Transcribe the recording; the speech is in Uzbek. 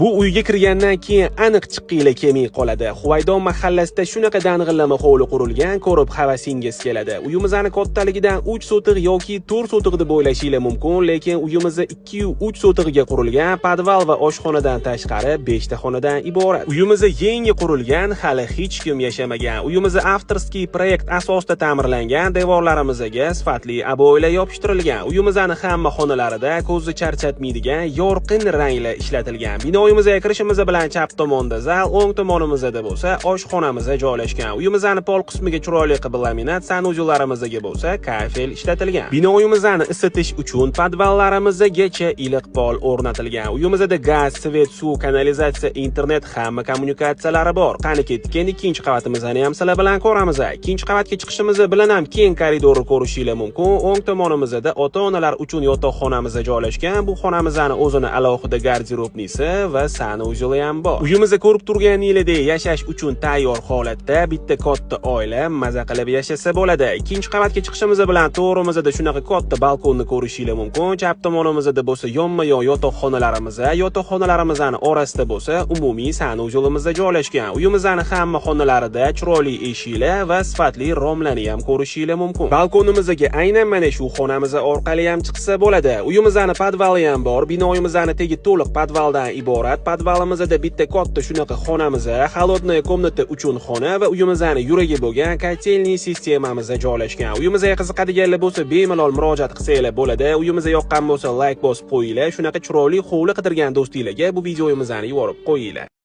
Bu uyga kirgandan keyin aniq chiqqinglar kelmay qoladi. Huvaydon mahallasida shunaqa dang'illama hovli qurilgan, ko'rib havasingiz keladi. Uyimizni kattaligidan 3 sotix yoki 4 sotix deb o'ylashinglar mumkin, lekin uyimiz 2 yu 3 sotig'iga qurilgan, podval va oshxonadan tashqari 5 ta xonadan iborat. Uyimiz yangi qurilgan, hali hech kim yashamagan. Uyimiz авторский проект asosida ta'mirlangan, devorlarimizga sifatli oboylar yopishtirilgan. Uyimizni hamma xonalarida ko'zni charchatmaydigan yorqin ranglar ishlatilgan. Binoyimizga kirishimiz bilan chap tomonda zal, o'ng tomonimizda bo'lsa oshxonamiz joylashgan. Uyimizni pol qismiga chiroyli qilib laminat, санузел larimizga bo'lsa kafel ishlatilgan. Binoyimizni isitish uchun podvallarimizgacha iliq pol o'rnatilgan. Uyimizda gaz, свет, suv, kanalizatsiya, internet, hamma kommunikatsiyalari bor. Qani, ketdik, endi ikkinchi qavatimizni ham sizlar bilan ko'ramiz. Ikkinchi qavatga chiqishimiz bilan ham keng koridorni ko'rishinglar mumkin. O'ng tomonimizda ota-onalar uchun yotoqxonamiz joylashgan. Bu xonamizni o'zini alohida гардеробный si va санузел i ham bor. Uyimizda ko'rib turganingizdek, yashash uchun tayyor holatda, bitta katta oila maza qilib yashasa bo'ladi. Ikkinchi qavatga chiqishimiz bilan to'g'rimizda shunaqa katta balkonni ko'rishinglar mumkin. Chap tomonimizda bo'lsa yonma-yon yotoqxonalarimiz, yotoqxonalarimizni orasida bo'lsa umumiy санузел imiz joylashgan. Uyimizni hamma xonalarida chiroyli eshiklar va sifatli romlarni ham ko'rishinglar mumkin. Balkonimizga aynan mana shu xonamiz orqali ham chiqsa bo'ladi. Uyimizni podvali ham bor. Binoyimizni tegi to'liq podvaldan iborat. Podvalimizda bitta katta shunaqa xonamiz, холодная комната uchun xona va uyimizni yuragi bo'lgan котельный sistemamiz joylashgan. Uyimizga qiziqadiganlar bo'lsa, bemalol murojaat qilsanglar bo'ladi. Uyimizga yoqqan bo'lsa, layk bosib qo'yinglar. Shunaqa chiroyli hovli qidirgan do'stinglarga bu videomizni yuborib qo'yinglar.